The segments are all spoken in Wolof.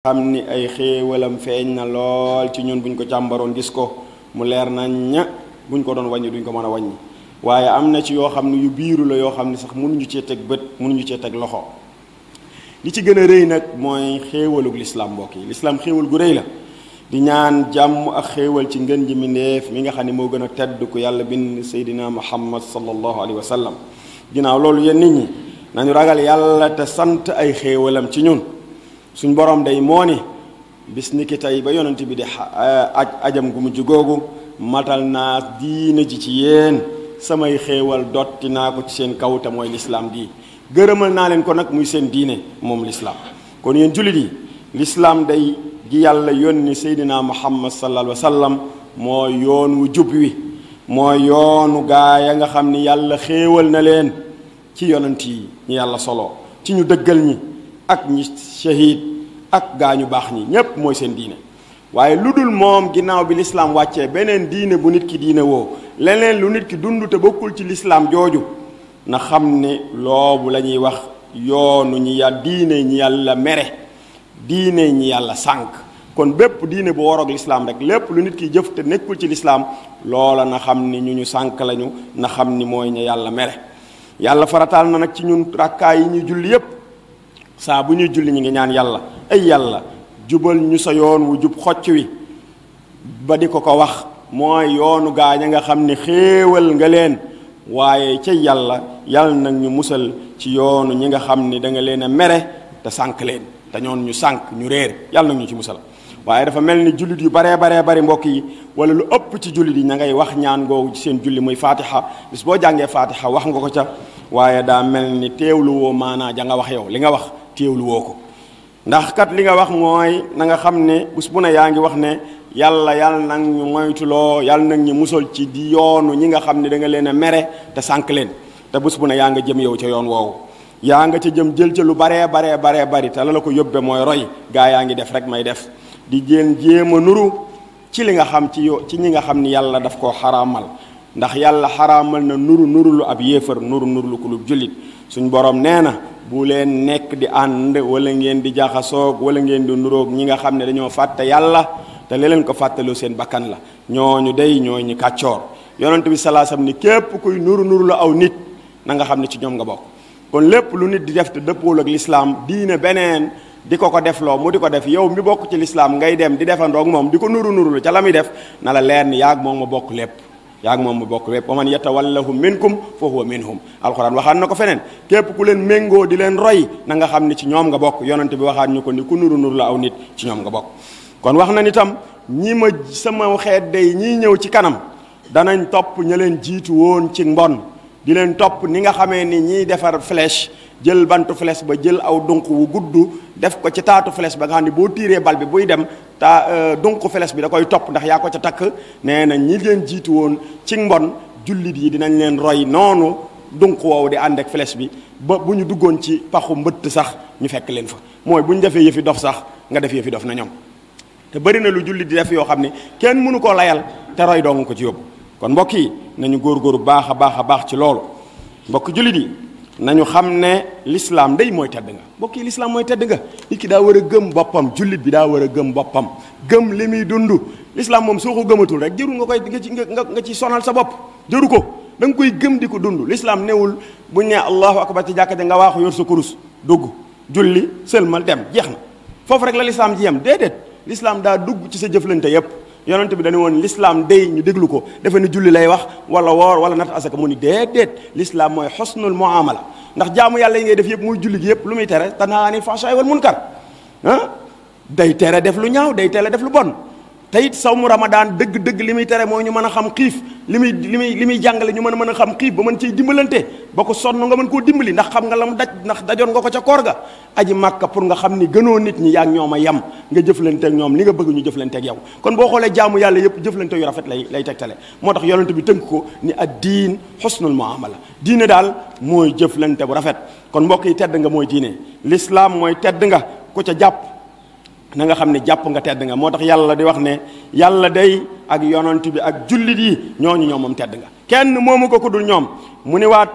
xam ni ay xéewalam feeñ na lool ci ñun buñ ko càmbaroon gis ko mu leer nañ ña buñ ko doon wàññi duñ ko mën a wàññi waaye am na ci yoo xam ne yu biiru la yoo xam ne sax mënuñu cee teg bët mënuñu cee teg loxo li ci gën a rëy nag mooy xéewalug lislaam mbokk yi lislaam xéewal gu rëy la di ñaan jàmm ak xéewal ci ngën ji mindeef mi nga xam ne moo gën a tedd ku yàlla bind seydina muhammad sallallahu alayhi wa sallam ginnaaw loolu yéen nit ñi nañu ragal yàlla te sant ay xéewalam ci ñun suñ borom day moo ni bis ni ki tey ba yonent bi di ajam gu mujj googu matal naa diine ji ci yéen samay xéewal dotti naa ko ci seen kaw te mooy lislaam gi gërëmal naa leen ko nag muy seen diine moom lislaam kon yéen jullit yi lislaam day gi yàlla yónni seydina muhammad sallallahu alayhi wa sallam mooy yoon wu jub wi mooy yoonu gaaya nga xam ni yàlla xéewal na leen ci yonent yi ñu yàlla solo ci ñu dëggal ñi ak ñi shahid ak gaa ñu baax ñi ñépp mooy seen diine waaye lu dul moom ginnaaw bi lislaam wàccee beneen diine bu nit ki diine woo leneen lu nit ki dund te bokkul ci lislaam jooju na xam ne loobu la ñuy wax yoonu ñi diine ñi yàlla mere diine ñi yàlla sànk kon bépp diine bu waroog lislaam rek lépp lu nit ki jëf te nekkul ci lislaam loola na xam ni ñu sànk lañu na xam ni mooy ñu yàlla mere yàlla farataal na nag ci ñun rakkaa yi ñuy julli yépp saa bu ñuy julli ñu ngi ñaan yàlla ay yàlla jubal ñu sa yoon wu jub xocc wi ba di ko wax mooy yoonu gaañ a nga xam ne xéewal nga leen waaye ca yàlla nag ñu musal ci yoonu ñi nga xam ni da nga leen a mere te sànk leen te ñoon ñu sànk ñu réer yàlla nag ñu ci musal waaye dafa mel ni jullit yu baree bari mbokk yi wala lu ëpp ci jullit yi ña ngay wax ñaan googu ci seen julli muy fatiha bis boo jàngee fatiha wax nga ko ca waaye daa mel ni teewlu woo maanaa ja nga wax yow li nga wax teewlu woo ko ndax kat li nga wax mooy na nga xam ne bés bu ne yaa ngi wax ne yàlla nag ñu moytuloo yàlla nag ñu musal ci di yoonu ñi nga xam ne da nga leen a mere te sànk leen te bés bu ne yaa nga jëm yow ca yoon woowu yaa nga ca jëm jël ca lu baree bari te la ko yóbbe mooy roy gaa yaa ngi def rek may def di jéem a nuru ci li nga xam ci ñi nga xam ni yàlla daf koo xaraamal ndax yàlla xaraamal na nuru lu ab yéefar nuru lu ko lu jullit suñ borom nee na bu leen nekk di ànd wala ngeen di jaxasoog wala ngeen di nuroog ñi nga xam ne dañoo fàtte yàlla te li leen ko fàttaloo seen bakkan la ñooñu day ñooñu kàccoor yonent bi salaasam ni képp kuy nuru la aw nit na nga xam ne ci ñoom nga bokk kon lépp lu nit di def te dëppool ak lislaam diine beneen di ko defloo mu di ko def yow mi bokk ci lislaam ngay dem di defandoog moom di ko nuru la ca la muy def na la leer ni yaag moom ma bokk lépp wa man yatawallahum minkum fa huwa minhum alxuraan waxaan na ko feneen képp ku leen méngoo di leen roy na nga xam ne ci ñoom nga bokk yonante bi waxaat ñu ko ni ku nuru la aw nit ci ñoom nga bokk kon wax na ni tam ñi ma sama xeet day ñiy ñëw ci kanam danañ topp ña leen jiitu woon ci mbon di leen topp ni nga xamee ni ñiy defar flèche jël bantu flèche ba jël aw dunq wu gudd def ko ci taatu flèche ba nga xam ne boo tiiree bal bi buy dem dunq flèche bi da koy topp ndax yaa ko ca takk nee na ñi leen jiitu woon ci mbon jullit yi dinañ leen roy noonu dunq woowu di ànd ak flèche bi ba bu ñu duggoon ci paxu mbëtt sax ñu fekk leen fa mooy bu ñu defee yëfi dof sax nga def yëfi dof na ñoom te bëri na lu jullit di def yoo xam ne kenn mënu koo layal te roy dong ko ci yóbbu kon mbokk yi nañu góorgóoru baax a baax ci loolu mbokk jullit yi nañu xam ne l'islam day mooy tedd nga mbokk yi l'islam mooy tedd nga nit ki daa war a gëm boppam jullit bi daa war a gëm boppam gëm li muy dund l'islam moom soo ko gëmatul rek jëru nga ci sonal sa bopp jëru ko da nga koy gëm di ko dund l'islam newul buñ ne allahu akbar ci jàkka ja nga waaxu yor sa kurus dugg julli sëlmal dem jeex na foofu rek la l'islam ji yem déedéet l'islam daa dugg ci sa jëflante yépp yonent bi dañu woon l'islam day ñu déglu ko defe ni julli lay wax wala woor wala nat asaka mu ni déedéet l'islam mooy xusnul muamala ndax jaamu yàlla yi ngay def yëpp muy julli gi yëpp lu muy tere tanhaa anil fahshaa'i wal munkar day tere def lu ñaaw day tere def lu bon te it sawmu ramadan dëgg li muy tere mooy ñu mën a xam xiif li muy jàngale ñu mën a xam xiif ba mën ciy dimbalante ba ko sonn nga mën koo dimbali ndax xam nga la mu daj ndax dajoon nga ko ca koor ga aji màkka pour nga xam ni gënoo nit ñi yaa ngi ñoom a yem nga jëflanteeg ñoom li nga bëgg ñu jëflanteeg yow kon boo xoolee jaamu yàlla yëpp jëflante yu rafet lay tegtale moo tax yonent bi tënk ko ni ad diin husnul muamala diine daal mooy jëflante bu rafet kon mbokk yi tedd nga mooy diine l'islam mooy tedd nga ku ca jàpp na nga xam ne jàpp nga tedd nga moo tax yàlla di wax ne yàlla day ak yonent bi ak jullit yi ñooñu ñoom moom tedd nga kenn moomu ko ku dul ñoom mu ni waat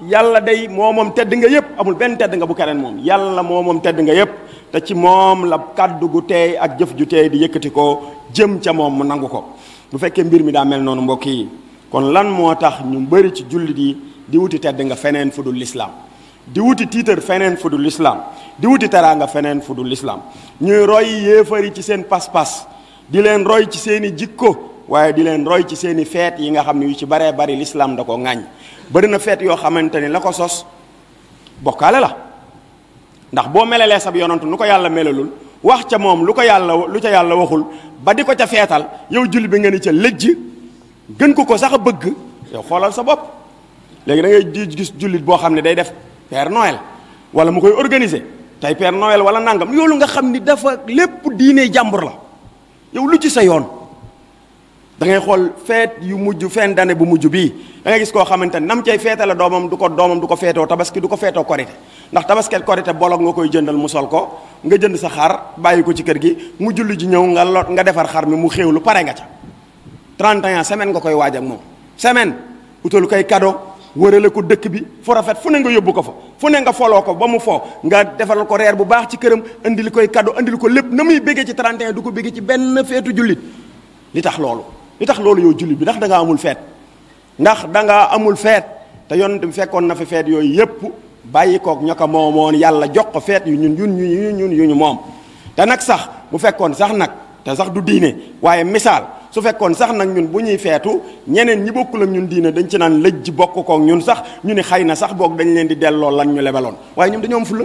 yàlla day moom tedd nga yépp amul benn tedd nga bu keneen moom yàlla moom tedd nga yépp te ci moom la kàddu gu teey ak jëf ju teey di yëkkati ko jëm ca moom mu nangu ko. bu fekkee mbir mi daa mel noonu mbokk yi kon lan moo tax ñu bëri ci jullit yi di wuti tedd nga feneen fu dul lislaam, di wuti tiitar feneen fu dul lislaam, di wuti teraanga feneen fu dul lislaam, ñuy roy yéefari ci seen pas-pas, di leen roy ci seeni jikko, waaye di leen roy ci seeni feet yi nga xam ne yu ci baree bari lislaam da ko ŋàññ. bari na feet yoo xamante ni la ko sos bokkaale la, ndax boo melalee sab yonantu nu ko yàlla melalul, wax ca moom lu ca yàlla waxul, ba di ko ca feetal, yow julli bi nga ni ca lëjj gën ko sax a bëgg, yow xoolal sa bopp. léegi da ngay di gis jullit boo xam ne day def Père Noël wala mu koy organiser tey Père Noël wala nangam, yoolu nga xam ni dafa lépp diine jàmbur la, yow lu ci sa yoon. da ngay xool feet yu mujj fin d'année bu mujj bii da ngay gis koo xamante ne nam cay feetale doomam du ko feetoo tabaski, du ko feetoo korite, ndax tabaski korite bolog nga koy jëndal mu sol ko, nga jënd sa xar bàyyi ko ci kër gi, mu julli ji ñëw nga defar xar mi mu xéewlu pare nga ca 31 semaine nga koy waaj ak moom, semaine utalu koy cadeau, wërale ko dëkk bi fu rafet fu ne nga yóbbu ko fa, fu ne nga foloo ko ba mu foo, nga defaral ko reer bu baax ci këram, andil koy cadeau, andil ko lépp na muy béggee ci 31 du ko béggee ci benn feetu jullit. li tax loolu yow jullit bi ndax da nga amul feet, ndax da nga amul feet te yonent bi fekkoon na fi feet yooyu yépp bàyyi koog ña ko moomoon, yàlla jox ko feet yu ñun yu ñu moom. te nag sax bu fekkoon sax nag te sax du diine waaye misaal su fekkoon sax nag ñun bu ñuy feetu ñeneen ñi bokkul ak ñun diine dañ ci naan lëj ji bokk koog ñun sax ñu ni xëy na sax boog dañ leen di delloo lan ñu lebaloon, waaye ñoom dañoo am fulla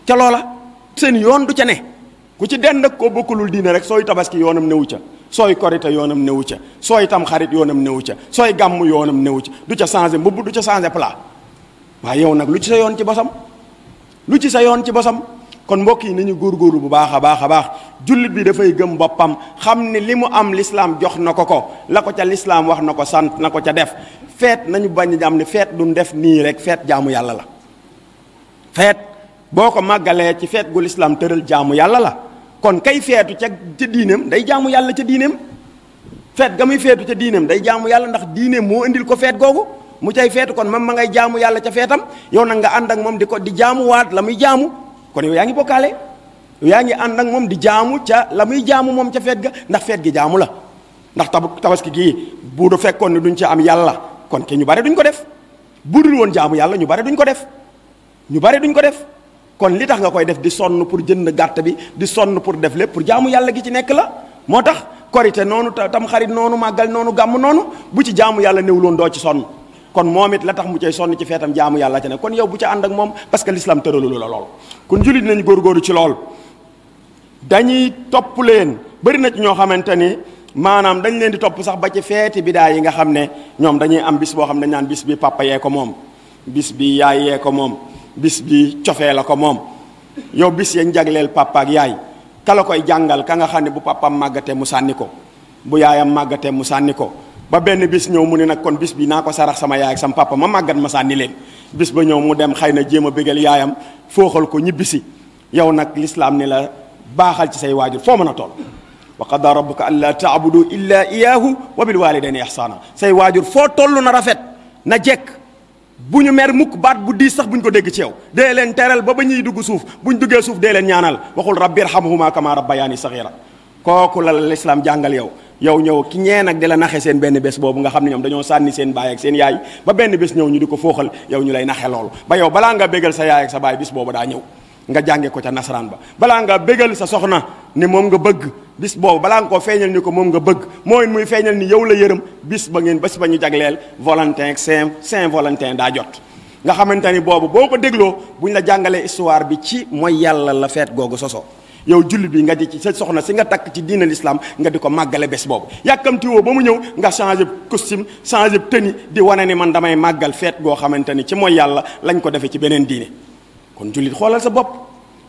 ca loola, seen yoon du ca ne. ku ci dend ak koo bokkulul diine rek sooy tabaski yoonam newu ca, sooy korite yoonam newu ca, sooy tam xarit yoonam newu ca, sooy gàmm yoonam newu ca, du ca changé mbubb, du ca changé plat. waaye yow nag lu ci sa yoon ci bosam, lu ci sa yoon ci bosam. kon mbokk yi nañu góorgóorlu bu baax a baax jullit bi dafay gëm boppam, xam ni li mu am lislaam jox na ko la ko ca lislaam wax na ko sant na ko ca def. feet nañu bañ a am ne feet duñ def nii rek, feet jaamu yàlla la. feet boo ko màggalee ci feet gu lislaam tëral jaamu yàlla la, kon kay feetu ca diineem day jaamu yàlla ca diineem. feet ga muy feetu ca diineem day jaamu yàlla, ndax diineem moo indil ko feet googu mu cay feetu, kon ma ngay jaamu yàlla ca feetam, yow nag nga ànd ak moom di jaamuwaat la muy jaamu, kon yow yaa ngi bokkaale. yow yaa ngi ànd ak moom di jaamu ca la muy jaamu moom ca feet ga, ndax feet gi jaamu la. ndax tabaski gii bu du fekkoon ne duñ ci am yàlla kon ke ñu bare duñ ko def, bu dul woon jaamu yàlla ñu bare duñ ko def. kon li tax nga koy def di sonn pour jënd gàtt bi, di sonn pour def lépp pour jaamu yàlla gi ci nekk la. moo tax korite noonu, tam xarit noonu, màggal noonu, gàmm noonu, bu ci jaamu yàlla néewuloon doo ci sonn. kon moom it la tax mu cay sonn ci feetam jaamu yàlla ca ne, kon yow bu ca ànd ak moom, parce que l'islam tëralu la lool. kon jullit nañu góorgóorlu ci lool. dañuy topp leen, bari na ci ñoo xamante ni maanaam dañ leen di topp sax ba ci feeti bidaa yi nga xam ne ñoom dañuy am bis boo xam ne dañ naan bis bi papa yee ko moom, bis bi yaay yee ko moom, bis bi cofee la ko moom. yow bis yañ jagleel papa ak yaay kala koy jàngal ka nga xam ne bu papam màggatee mu sànni ko, bu yaayam màggatee mu sànni ko, ba benn bis ñëw mu ne nag kon bis bi naa ko sarax sama yaay ak sama papa ma màggat ma sànni leen. bis ba ñëw mu dem xëy na jéem a bégal yaayam, fooxal ko ñibbisi. yow nag lislaam ni la baaxal ci say waajur foo mën a toll. wa qadaa rabbuka allaa taabudu illa iyaahu wa bil walidayni ihsaana. say waajur foo toll na rafet na jekk, bu ñu mer mukk, baat bu diis sax bu ñu ko dégg ci yow. dee leen teral ba ñuy dugg suuf, bu ñu duggee suuf dee leen ñaanal. waxul rabbi irhamhuma kama rabbayaani saxiira. kooku la lislaam jàngal yow ñëw ki ñee nag di la naxe seen benn bés boobu nga xam ne ñoom dañoo sànni seen baay ak seen yaay ba benn bés ñëw ñu di ko fooxal, yow ñu lay naxe loolu. ba yow balaa nga bégal sa yaay ak sa baay bis boobu daa ñëw nga jànge ko ca nasaraan ba. balaa nga bégal sa soxna ni moom nga bëgg bis boobu, balaa nga koo feeñal ni ko moom nga bëgg, mooy muy feeñal ni yow la yërëm, bis ba ñu jagleel Valentin ak Saint Valentin daa jot. nga xamante ni boobu boo ko dégloo buñ la jàngalee histoire bi ci mooy yàlla la feet googu soso. yow jullit bi nga di ci sa soxna si nga takk ci diina l'islam nga di ko màggale bés boobu, yàkkamti woo ba mu ñëw nga changé costume, changé tenue di wane ni man damay màggal feet goo xamante ni ci mooy yàlla lañ ko defee ci beneen diine. kon jullit xoolal sa bopp.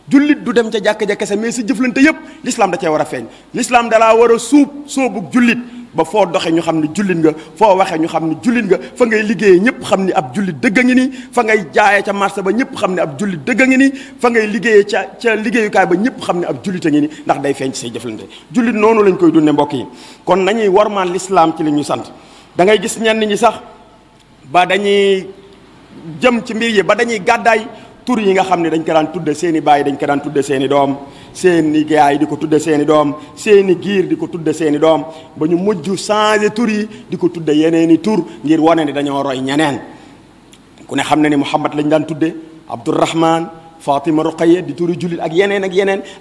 jullit du dem ca jàkka ja kese, mais sa jëflante yépp l'islam da cee war a feeñ. l'islam dalaa war a sóobug jullit ba foo doxe ñu xam ne jullit nga, foo waxee ñu xam ne jullit nga, fa ngay liggéeyee ñëpp xam ni ab jullit dëgg a ngi nii, fa ngay jaayee ca marché ba ñëpp xam ne ab jullit dëgg a ngi nii, fa ngay liggéeyee ca liggéeyukaay ba ñëpp xam ne ab jullit a ngi nii, ndax day feeñ ci say jëflante. jullit noonu lañ koy dunde mbokk yi. kon nañuy warmaan l'islam ci li ñu sant. da ngay gis ñenn ñi sax ba dañuy jëm ci mbir yi ba dañuy gàddaay tur yi nga xam ne dañ ko daan tudde seeni baay dañ ko daan tudde seeni doom seeni gaay di ko tudde seeni doom seeni giir di ko tudde seeni doom ba ñu mujj changé tur yi di ko tudde yeneeni tur ngir wane ni dañoo roy ñeneen ku ne xam ne ni Muhammad lañ daan tudde Abdurrahman Fatima Ruqayya di turi jullit ak yeneen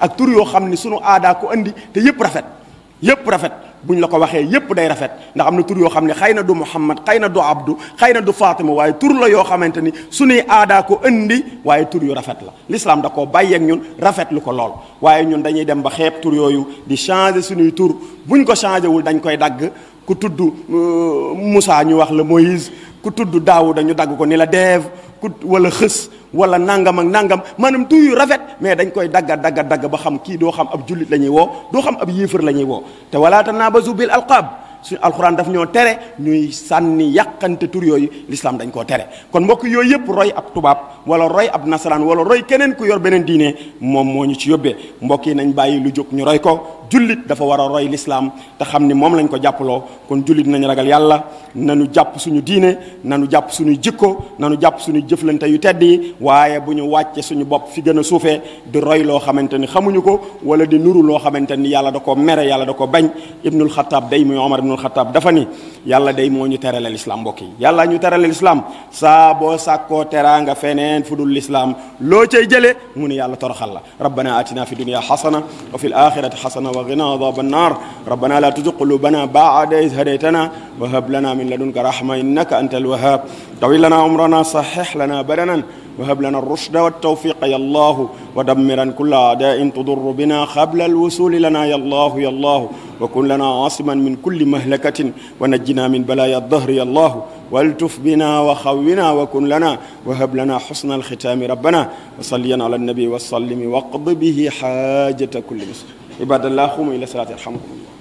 ak tur yoo xam ni sunu aadaa ko andi te yëpp rafet buñ la ko waxee yëpp day rafet ndax am na tur yoo xam ne xëy na du Muhammad xëy na du Abdu xëy na du Fatima waaye tur la yoo xamante ni sunuy aadaa ko andi waaye tur yu rafet la l'islam da koo bàyyeeg ñun rafetlu ko lool waaye ñun dañuy dem ba xeeb tur yooyu di changer sunuy tur buñ ko changé wul dañ koy dagg ku tudd Moussa ñu wax la Moïse ku tudd Daawuda ñu dagg ko ni la Deev wala xës wala nangam ak nangam maanaam tur yu rafet mais dañ koy dagg ba xam kii doo xam ab jullit la ñuy woo doo xam ab yéefar la ñuy woo te wala tanaabazu bil alqaab suñu alxuraan daf ñoo tere ñuy sànni yàqante tur yooyu l'islam dañ koo tere kon mbokk yooyu yëpp roy ab tubaab wala roy ab nasaraan wala roy keneen ku yor beneen diine moom moo ñu ci yóbbee mbokk yi nañ bàyyi lu jóg ñu roy ko jullit dafa war a roy l'islam te xam ni moom lañ ko jàppaloo kon jullit nañ ragal yàlla nanu jàpp suñu diine nanu jàpp suñu jikko nanu jàpp suñu jëflante yu tedd yi waaye bu ñu wàcce suñu bopp fi gën a suufee di roy loo xamante ni xamuñu ko wala di nuru loo xamante ni yàlla da ko mere yàlla da ko bañ ibnul xataab day muy Omar ibnul xataab dafa ni yàlla day moo ñu terale l'islam mbokk yi yàlla ñu terale l'islam saa boo sàkkoo teraanga feneen fu dul l'islam loo cay jëlee mu ni yàlla toroxal la rabbana atina fi dunya xasana wa fi l axirati xasana wa qina adaba annar rabbana la tuzigh qulubana ba'da idh hadaytana wa hab lana min ladunka rahma innaka anta alwahhab tawil lana umrana sahih lana badanan وهب لنا الرشد والتوفيق يا الله ودمرا كل أعداء تضر بنا قبل الوصول لنا يا الله يا الله وكن لنا عاصما من كل مهلكة ونجنا من بلايا الدهر يا الله والتف بنا وخونا وكن لنا وهب لنا حسن الختام ربنا وصليا على النبي وسلم واقض به حاجة كل مسلم عباد الله قوموا إلى صلاة يرحمكم الله